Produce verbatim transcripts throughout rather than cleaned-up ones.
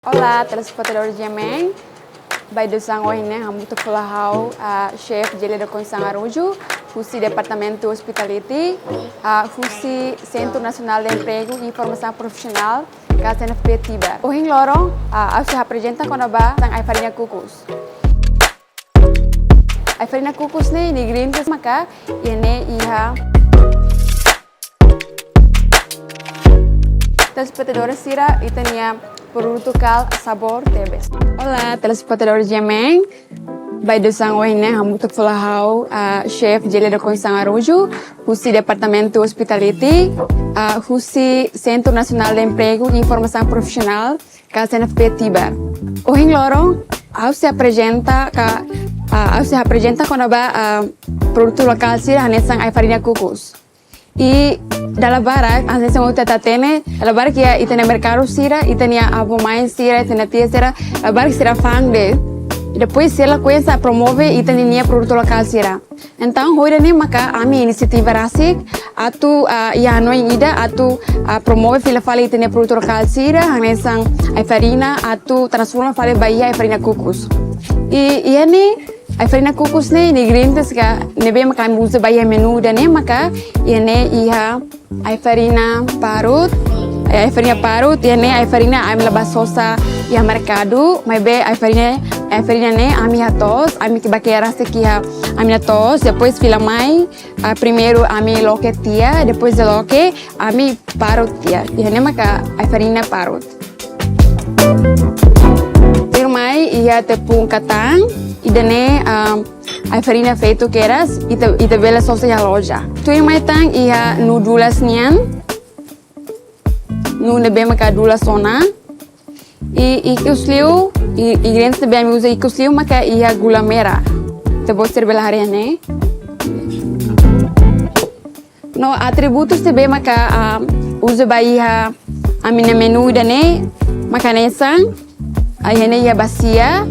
Olá, telespetadór G M N. Ba idusaun ohin ne'e, hamutuk fali ho ha'u, ah, Chef Gélia da Conceição Araújo, husi Departamentu Hospitality, ah, husi Centro Nacional de Emprego e Formação Profissional, ka C N F P Tibar. Ohin loron, ah, ha'u sei aprezenta kona-ba ai-farina kukus. Ai-farina kukus ne'e, ingredientes maka, iha ne'e iha. Telespetadór sira, ita-nia produtu lokál sabór tebes. Olá, telespetadór G M N. Ba idusaun ohin ne'e, hamutuk fali ho ha'u, ah, Chef Gélia da Conceição Araújo, husi Departamentu Hospitality, ah, husi Centro Nacional de Emprego e Formação Profissional, ka C N F P Tibar. Ohin loron, ha'u sei aprezenta ka, ah, ha'u sei aprezenta kona-ba, ah, produtu lokál sira hanesan ai-farina kukus. I dala barak, hanesan ita hatene, dala barak iha ita-nia merkadu sira, ita-nia avó-mãe sira, ita-nia tia sira, dala barak sira fa'an de'it. Depois sira la koñese promove ita-nia produtu lokál sira. Entaun, hodi nune'e maka ami inisiativa rasik atu, ah, iha hanoin ida atu, ah, promove fila fali ita-nia produtu lokál sira, hanesan ai-farina atu transforma fali ba iha ai-farina kukus. I, iha ne'e ai-farina kukus ne'e, ingredientes ka ne'ebé maka ami uza ba iha menu ida-ne'e maka iha ne'e iha ai-farina parut. Ai-farina parut, iha ne'e ai-farina ami la bá sosa iha merkadu, maibé ai-farina, ai-farina ne'e ami hatoos, ami ke bakeras ke iha ami hatoos, depois fila mai, ah, primeiru ami loke tiha, depois de loke, ami parut tiha. Iha ne'e maka ai-farina parut. Tuirmai iha tepung katan, ida-ne'e, ah, ai-farina feto kedas, ita, ita bele sosa iha loja. Tuirmai tan iha nu dulas nian, nu ne'ebé maka dulas ona. I, i ikus liu, i, ingredientes ne'ebé ami uza ikus liu maka iha gula merah. Ita-boot sira bele haree ne'e. No atributus ne'ebé maka, ah, uza ba iha ami-nia menu ida-ne'e maka hanesan, ah, iha ne'e iha basia,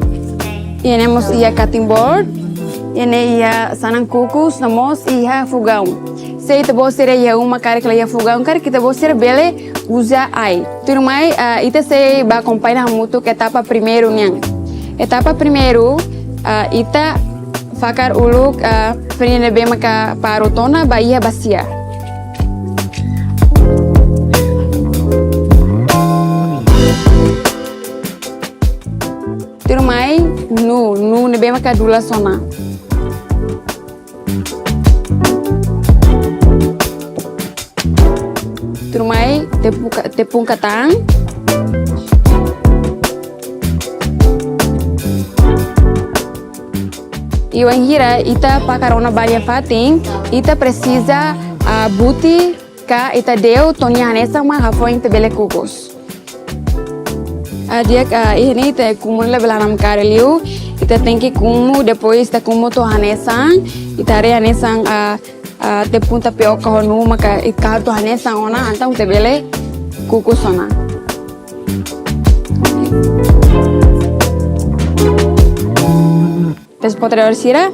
iha ne'e mós iha cutting board, iha ne'e iha sanan kukus, no mós iha fogaun. Se ita-boot sira iha uma karik la iha fogaun, karik ita-boot sira bele uza ai. Tuirmai, ah, ita sei bá akompaña hamutuk etapa primeiru nian. Etapa primeiru, ah, ita fakar uluk, ah, ai-farina ne'ebé maka parut ona ba iha basia. Tuirmai nu, nu ne'ebé maka dulas ona. Tuirmai tepung ka-, tepung katan. I wainhira ita fakar ona ba nia fatin, ita presiza, ah, buti ka ita deu to'o nia hanesan mak hafoin ita bele kukus. Ah, di'ak, ah, iha ne'e ita kumu labele namkari liu, ita tenke kumu, depois ita kumu to'o hanesan, ita haree hanesan, ah, ah, tepung tapioka ho nu maka ita kahur to'o hanesan ona, entaun ita bele kukus ona. Telespetadór sira,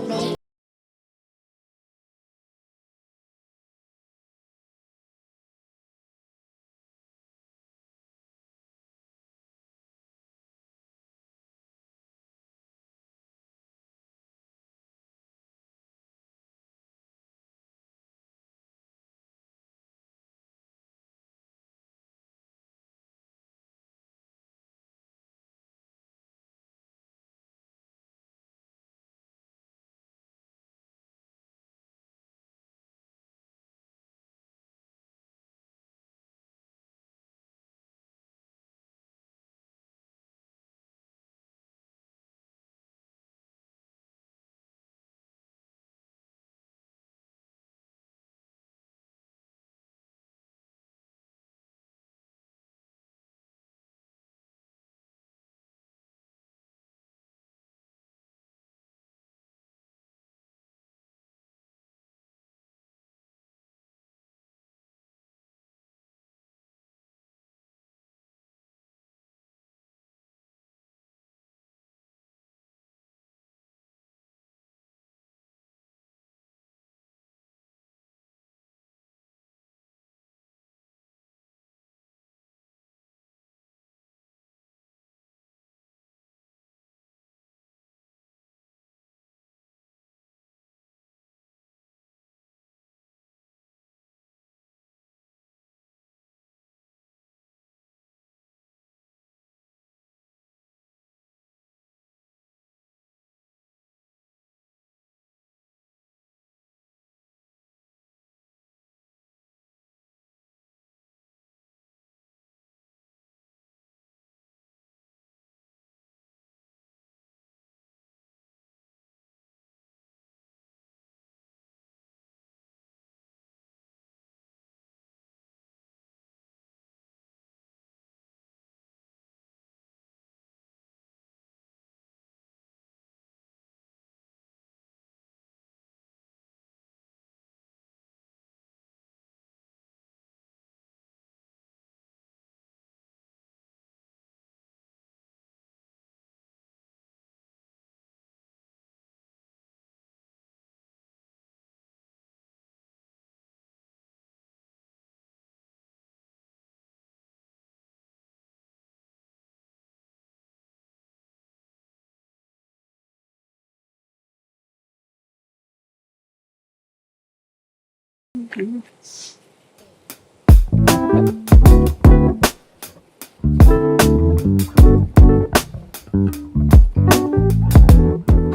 Ha'u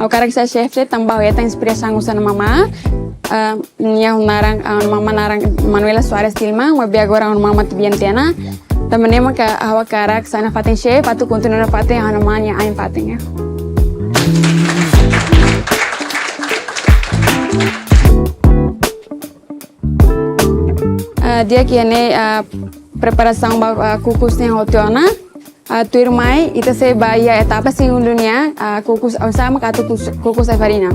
hakarak sai xefe tanba ha'u hetan inspirasaun husi ha'u-nia mama. Ah, nia naran, ah, mama naran Manuela Soares Tilman, maibé agora ha'u-nia mama atu bian tiha ona. Tanba ne'e mak ha'u hakarak sai nafatin xefe, atu kontinua nafatin ha'u-nia mama nia ain-fatin, ya. Ah, di'ak, iha ne'e, ah, preparasaun ba, ah, kukus ne'e hotu ona. Ah, tuirmai, ita sei ba iha etapa segundu nian, ah, kukus, ah, sama ka atu kus-, kukus ai-farina.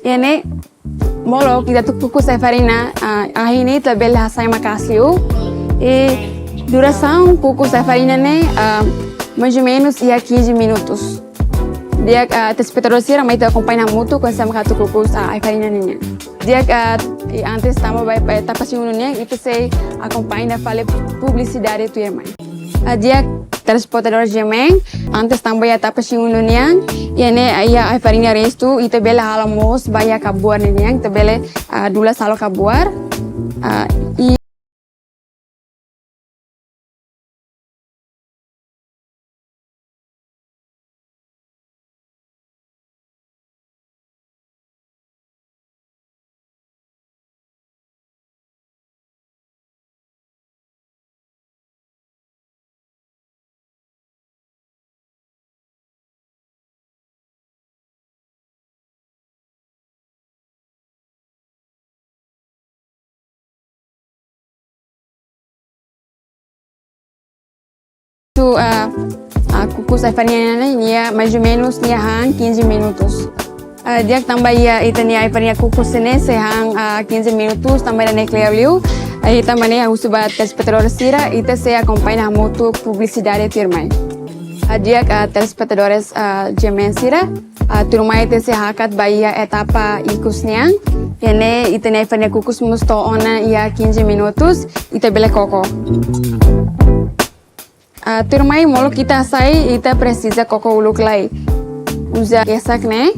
Iha ne'e, molok ita atu kukus ai-farina, ah, ahi ne'e ita bele hasai maka'as liu. I durasaun kukus ai-farina ne'e, ah, mais ou menos iha quinze minutos. Di'ak, ah, telespetadór sira mai ita akompaña hamutuk oinsá mak atu kukus, ah, ai-farina nian. Di'ak, ah, i antes tama ba, ba etapa segundu nian, ita sei akompaña fali publisidade tuirmai. Ah, di'ak, telespetadór G M N, antes tama ba iha etapa segundu nian, iha ne'e, ah, iha ai-farina restu, ita bele halo mós ba iha kabuar nian, ita bele, ah, dulas halo kabuar. Ah, i Tu, ah, ah, kukus ai-farina ne'e, nia mais ou menos nia han quinze minutos. Ah, di'ak, tamba iha ita-nia ai-farina kukus ne'e sei han, ah, quinze minutos, tamba ida-ne'e kleur liu. Ah, ita mane husu ba telespetadór sira, ita sei akompaña hamutuk publisidade tuirmai. Ah, di'ak, ah, telespetadores, ah, G M N sira, ah, tuirmai ita sei hakat ba iha etapa ikus nian. Iha ne'e ita-nia ai-farina kukus mós to'o ona iha quinze minutos, ita bele koko. Ah, tuirmai molok ita hasai, ita presiza koko uluk lai. Uza kesak ne'e,